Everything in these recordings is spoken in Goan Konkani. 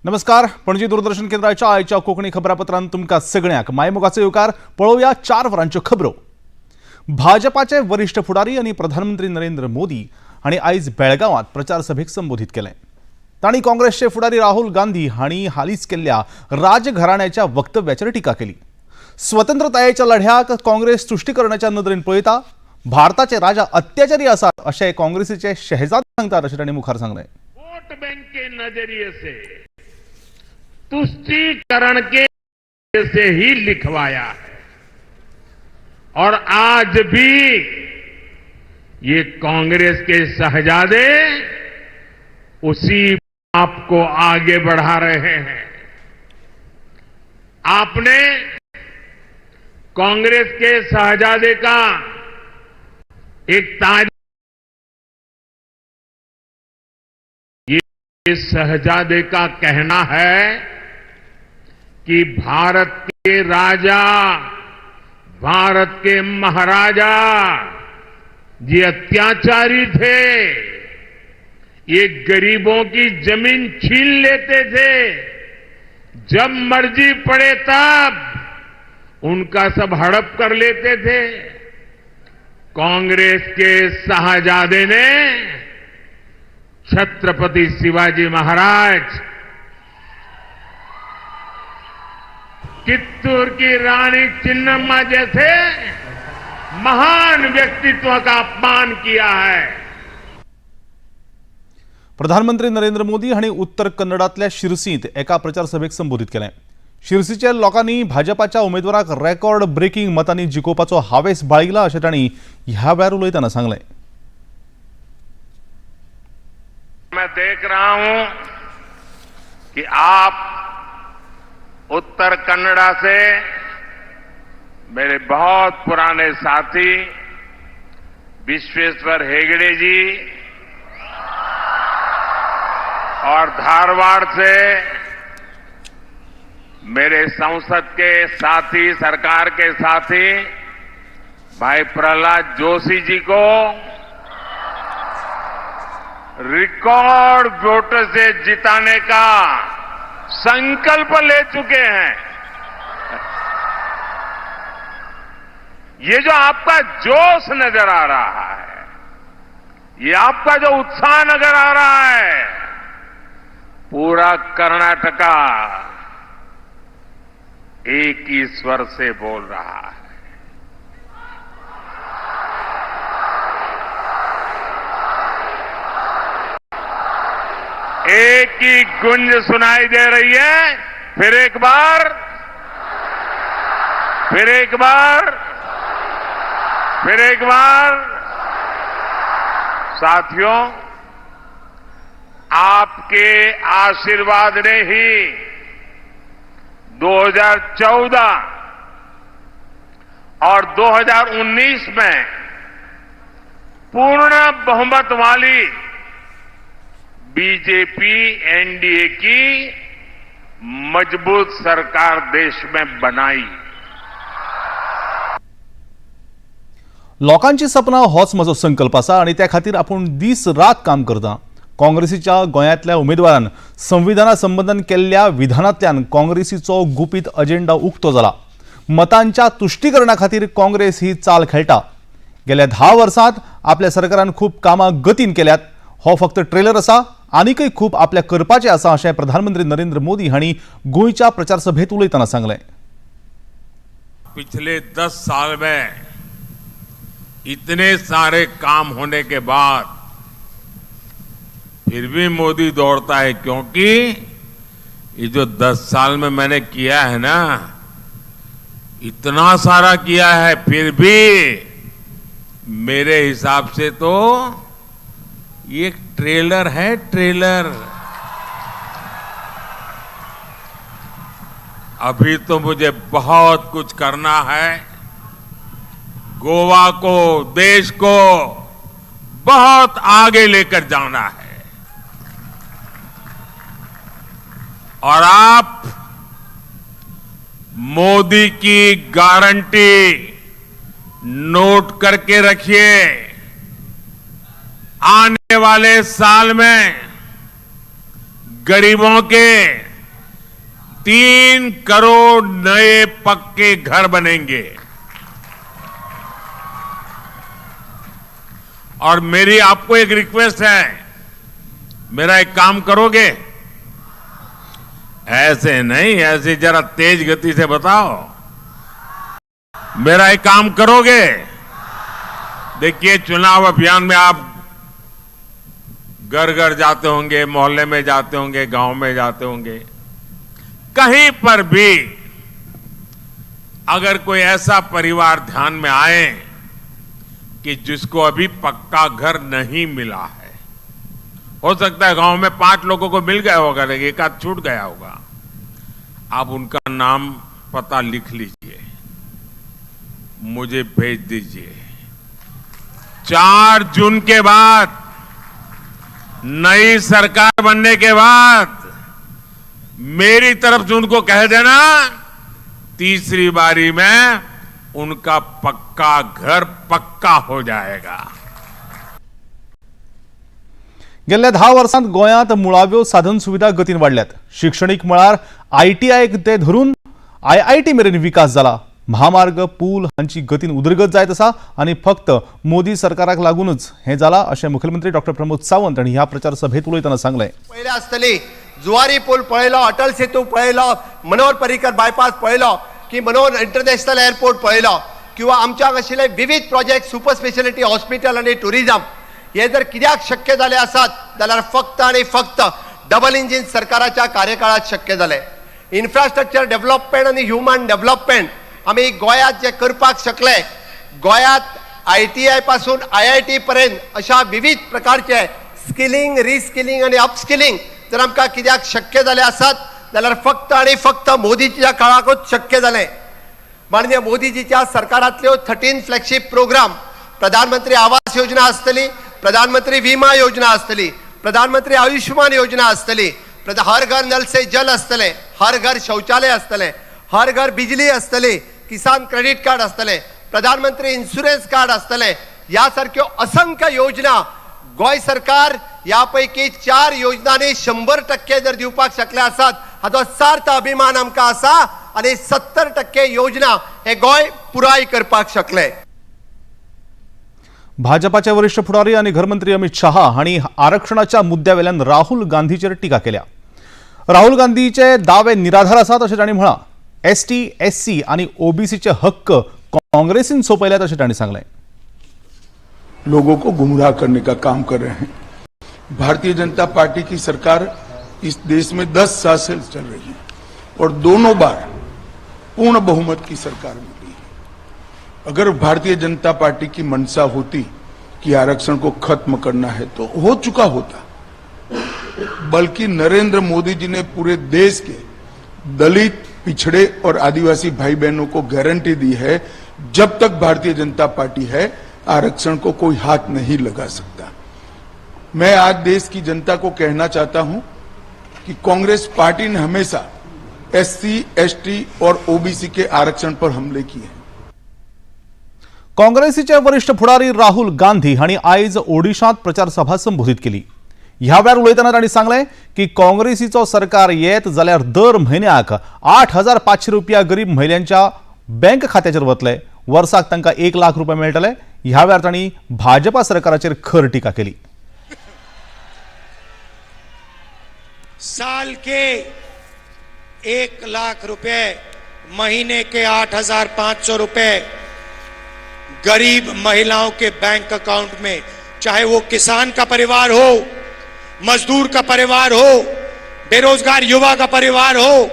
नमस्कार, पणजी दूरदर्शन केंद्राच्या आयच्या कोंकणी खबरापत्रांत तुमकां सगळ्यांक मायमोगाचो येवकार. पळोवया 4 वरांच्यो खबरो. भाजपाचे वरिश्ठ फुडारी आनी प्रधानमंत्री नरेंद्र मोदी हांणी आयज बेळगांवात प्रचार सभेक संबोधीत केलें. तांणी काँग्रेसचे फुडारी राहुल गांधी हांणी हालींच केल्ल्या राजघराण्याच्या वक्तव्याचेर टिका केली. स्वतंत्रतायेच्या लढ्याक काँग्रेस तुश्टीकरणाच्या नदरेन पळयता, भारताचे राजा अत्याचारी आसात अशें काँग्रेसीचे शहजाद सांगतात अशें तांणी मुखार सांगलें. वोट बैंक के नजरिए से, तुष्टीकरण के से ही लिखवाया है और आज भी ये कांग्रेस के शहजादे उसी पाप को आगे बढ़ा रहे हैं। आपने कांग्रेस के शहजादे का एक ताज ये शहजादे का कहना है कि भारत के राजा, भारत के महाराजा ये अत्याचारी थे, ये गरीबों की जमीन छीन लेते थे, जब मर्जी पड़े तब उनका सब हड़प कर लेते थे। कांग्रेस के शाहजादे ने छत्रपति शिवाजी महाराज, कित्तूर की रानी चिन्नम्मा जैसे महान व्यक्तित्व का अपमान किया है। प्रधानमंत्री नरेंद्र मोदी हांणी उत्तर कन्नडांतल्या शिरसींत एका प्रचार सभेक संबोधीत केलें. शिरसीच्या लोकांनी भाजपाच्या उमेदवाराक रेकॉर्ड ब्रेकिंग मतांनी जिखोवपाचो हावेस बाळगिला अशें तांणी ह्या वेळार उलयतना सांगलें. मैं देख रहा हूं कि आप उत्तर कन्नड़ा से मेरे बहुत पुराने साथी विश्वेश्वर हेगड़े जी और धारवाड़ से मेरे संसद के साथी, सरकार के साथी भाई प्रहलाद जोशी जी को रिकॉर्ड वोट से जिताने का संकल्प ले चुके हैं। ये जो आपका जोश नजर आ रहा है, ये आपका जो उत्साह नजर आ रहा है, पूरा कर्नाटका एक ही स्वर से बोल रहा है। एक ही गुंज सुनाई दे रही है। फिर एक बार, फिर एक बार, फिर एक बार। साथियों, आपके आशीर्वाद ने ही 2014 और 2019 में पूर्ण बहुमत वाली बीजेपी एनडीए की मजबूत सरकार देश में बनाई। लोकांची सपनां होच म्हजो संकल्प आसा आनी त्या खातीर आपूण दीस रात काम करता. काँग्रेसीच्या गोंयांतल्या उमेदवारान संविधाना संबंदान केल्ल्या विधानांतल्यान काँग्रेसीचो गुपीत अजेंडा उक्तो जाला. मतांच्या तुश्टीकरणा खातीर काँग्रेस ही चाल खेळटा. गेल्या 10 वर्सांत आपल्या सरकारान खूब कामां गतीन केल्यात. हो फक्त ट्रेलर आसा, आनीकय खूब आपल्या करपाचें आसा अशें प्रधानमंत्री नरेंद्र मोदी हांणी गोंयच्या प्रचार सभेंत उलयतना सांगलें. पिछले 10 साल में इतने सारे काम होने के बाद फिर भी मोदी दौड़ता है, क्योंकि ये जो 10 साल में मैंने किया है ना, इतना सारा किया है, फिर भी मेरे हिसाब से तो ये ट्रेलर है, ट्रेलर। अभी तो मुझे बहुत कुछ करना है। गोवा को, देश को बहुत आगे लेकर जाना है और आप मोदी की गारंटी नोट करके रखिए। आने वाले साल में गरीबों के, 3 करोड़ नए पक्के घर बनेंगे। और मेरी आपको एक रिक्वेस्ट है, मेरा एक काम करोगे? ऐसे नहीं, ऐसे जरा तेज गति से बताओ। मेरा एक काम करोगे? देखिए, चुनाव अभियान में आप घर घर जाते होंगे, मोहल्ले में जाते होंगे, गांव में जाते होंगे, कहीं पर भी अगर कोई ऐसा परिवार ध्यान में आए कि जिसको अभी पक्का घर नहीं मिला है, हो सकता है गांव में 5 लोगों को मिल गया होगा लेकिन एक आध छूट गया होगा, आप उनका नाम पता लिख लीजिए, मुझे भेज दीजिए। 4 जून के बाद, नई सरकार बनने के बाद, मेरी तरफ से उनको कह देना, तीसरी बारी में उनका पक्का घर पक्का हो जाएगा। गेल्ल्या 10 वर्सांत गोंयांत मुळाव्यो साधन सुविधा गतीन वाडल्यात। शिक्षणीक मळार आयटीआयक ते धरून आयआयटी मेरेन विकास जाला। महामार्ग, पूल हांची गतीन उदरगत जायत आसा आनी फक्त मोदी सरकाराक लागूनच हें जाला अशें मुख्यमंत्री डॉक्टर प्रमोद सावंत हांणी ह्या प्रचार सभेत उलयतना सांगलें। पळयल्या आसतली, जुवारी पूल पळयलो, अटल सेतू पळयलो, मनोहर पर्रीकर बायपास पळयलो की मनोहर इंटरनॅशनल एअरपोर्ट पळयलो किंवा आमच्या हांगा आशिल्ले विविध प्रोजेक्ट, सुपर स्पेशलिटी हॉस्पिटल आनी टुरिजम हे जर कित्याक शक्य जाले आसात जाल्यार फक्त आनी फक्त डबल इंजीन सरकाराच्या कार्यकाळात शक्य जालें। इन्फ्रास्ट्रक्चर डेव्हलपमेंट आनी ह्युमन डेव्हलपमेंट आमी गोंयांत जे करपाक शकले, गोंयांत आयटीआय पासून आयआयटी पर्यंत अशा विविध प्रकारचे स्किलिंग, रिस्किलिंग आनी अपस्किलिंग जर आमकां कित्याक शक्य जालें आसात जाल्यार फक्त आनी फक्त मोदीच्या काळाकूच शक्य जालें। माननीय मोदीजीच्या सरकारांतल्यो 13 फ्लॅगशीप प्रोग्राम, प्रधानमंत्री आवास योजना आसतली, प्रधानमंत्री विमा योजना आसतली, प्रधानमंत्री आयुष्यमान योजना आसतली, हर घर नल से जल आसतलें, हर घर शौचालय आसतलें, हर घर बिजली आसतली, किसान क्रेडीट कार्ड आसतलें, प्रधानमंत्री इन्शुरन्स कार्ड आसतलें, ह्या सारक्यो असंख्य योजना गोंय सरकार ह्या पैकी 4 योजनांनी 100% जर दिवपाक शकले आसात हाचो सार्थ अभिमान आमकां आसा आनी 70% योजना हे गोंय पुराय करपाक शकले। भाजपाचे वरिष्ठ फुडारी आनी घरमंत्री अमित शहा हांणी आरक्षणाच्या मुद्द्यावेल्यान राहुल गांधीचेर टिका केल्या। राहुल गांधीचे दावे निराधार आसात अशें तांणी म्हळां। एसटी, एससी आनी ओबीसीचे हक्क काँग्रेसीन सोंपयल्यात अशें तांणी सांगलें। लोगों को गुमराह करने का काम कर रहे हैं। भारतीय जनता पार्टी की सरकार इस देश में 10 साल से चल रही है और दोनों बार पूर्ण बहुमत की सरकार मिली है। अगर भारतीय जनता पार्टी की मंशा होती कि आरक्षण को खत्म करना है तो हो चुका होता, बल्कि नरेंद्र मोदी जी ने पूरे देश के दलित, पिछड़े और आदिवासी भाई बहनों को गारंटी दी है, जब तक भारतीय जनता पार्टी है आरक्षण को कोई हाथ नहीं लगा सकता। मैं आज देश की जनता को कहना चाहता हूं कि कांग्रेस पार्टी ने हमेशा एससी, एसटी और ओबीसी के आरक्षण पर हमले किए हैं। काँग्रेसीचे वरिष्ठ फुडारी राहुल गांधी हांणी आयज ओडिशांत प्रचार सभा संबोधीत केली। ह्या वेळार उलयतना तांणी सांगलें की काँग्रेसीचो सरकार येत जाल्यार दर म्हयन्याक 8,500 रुपया गरीब महिलांच्या बँक खात्याचेर वतले, वर्साक तांकां 1 लाख रुपया मेळटले। ह्या वेळार तांणी भाजपा सरकाराचेर खर टिका केली। साल के 1 लाख रुपए, महीने के 8,500 रुपए गरीब महिलाओं के बैंक अकाउंट में, चाहे वो किसान का परिवार हो, मजदूर का परिवार हो, बेरोजगार युवा का परिवार हो,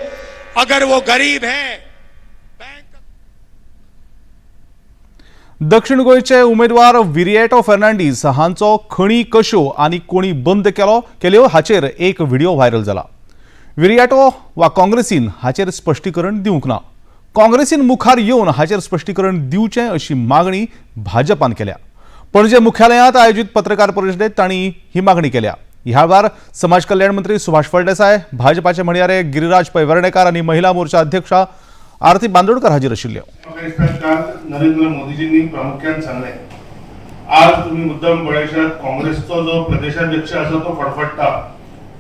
अगर वो गरीब है बैंक। दक्षिण गोंयचे उमेदवार विरिएटो फर्नांडीस हांचो खणी कश्यो आनी कोणी बंद केल्यो हाचेर एक व्हिडिओ व्हायरल जाला। विरिएटो वा काँग्रेसीन हाचेर स्पश्टीकरण दिवंक ना। काँग्रेसीन मुखार येवन हाचेर स्पश्टीकरण दिवचें अशी मागणी भाजपान केल्या। पणजे मुख्यालयांत आयोजीत पत्रकार परिशदेंत तांणी ही मागणी केल्या। ह्या वेळार समाज कल्याण मंत्री सुभाष फळदेसाय, भाजपाचे म्हणयारे गिरिराज पै वेर्णेकार आनी महिला मोर्चा अध्यक्षा आरती बांदोडकर हाजीर आशिल्ल्यो। काल नरेंद्र मोदीजींनी प्रामुख्यान सांगलें, आज तुम्ही मुद्दाम पळयशात काँग्रेसचो जो प्रदेशाध्यक्ष आसा तो फडफडटा,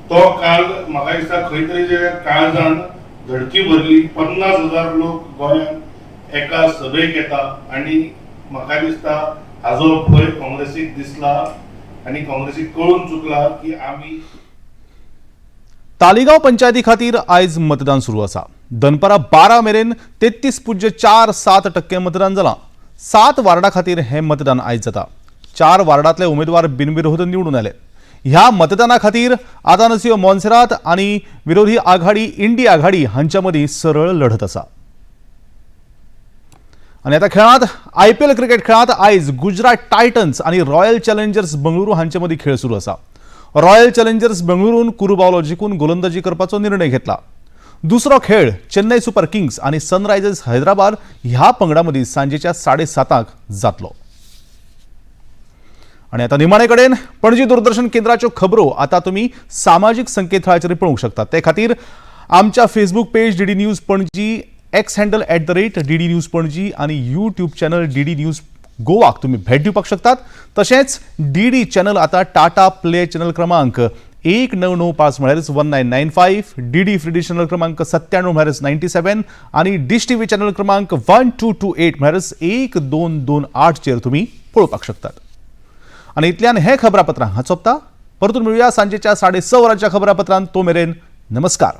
तो काल म्हाका दिसता खंय तरी जे काळजान धडकी भरली. 50,000 लोक गोंयांत एका सभेक येता आनी म्हाका दिसता हाजो भंय काँग्रेसीक दिसला आनी काँग्रेसीक कळून चुकला की आमी तालिगांव पंचायती खातीर आयज मतदान सुरू आसा. दनपारां 12 मेरेन 33.47% मतदान जालां. 7 वार्डा खातीर हें मतदान आयज जाता. 4 वार्डांतले उमेदवार बिनविरोध निवडून आयले. ह्या मतदाना खातीर आतानासियो मोन्सेरात आनी विरोधी आघाडी इंडी आघाडी हांच्या मदीं सरळ लढत आसा. आनी आतां खेळांत आयपीएल क्रिकेट खेळांत आयज गुजरात टायटन्स आनी रॉयल चॅलेंजर्स बंगळुरू हांचे मदीं खेळ सुरू आसा. रॉयल चॅलेंजर्स बंगळुरून कुरुबावलो जिखून गोलंदाजी करपाचो निर्णय घेतला. दुसरो खेळ चेन्नय सुपर किंग्स आनी सनरायझर्स हैदराबाद ह्या पंगडां मदीं सांजेच्या 7:30 जातलो. आनी आतां निमाणे कडेन पणजी दूरदर्शन केंद्राच्यो खबरो आतां तुमी सामाजीक संकेतथळाचेर पळोवंक शकतात. ते खातीर आमच्या Facebook page DD News Panaji, X handle @DDNews Panaji आनी यूट्यूब चॅनल डीडी न्यूज गोवाक तुमी भेट दिवपाक शकतात. तशेंच डीडी चॅनल आतां टाटा प्ले चॅनल क्रमांक 1995 म्हळ्यारच 1995, डीडी फ्री चॅनल क्रमांक 97 म्हळ्यारच 97 आनी डिश टीव्ही चॅनल क्रमांक 1228 म्हळ्यारच 1228चेर तुमी पळोवपाक शकतात. आनी इतल्यान हें खबरापत्रां हांगा सोंपता. परतून मेळुया सांजेच्या 6:30 वरांच्या खबरापत्रांत. तो मेरेन नमस्कार.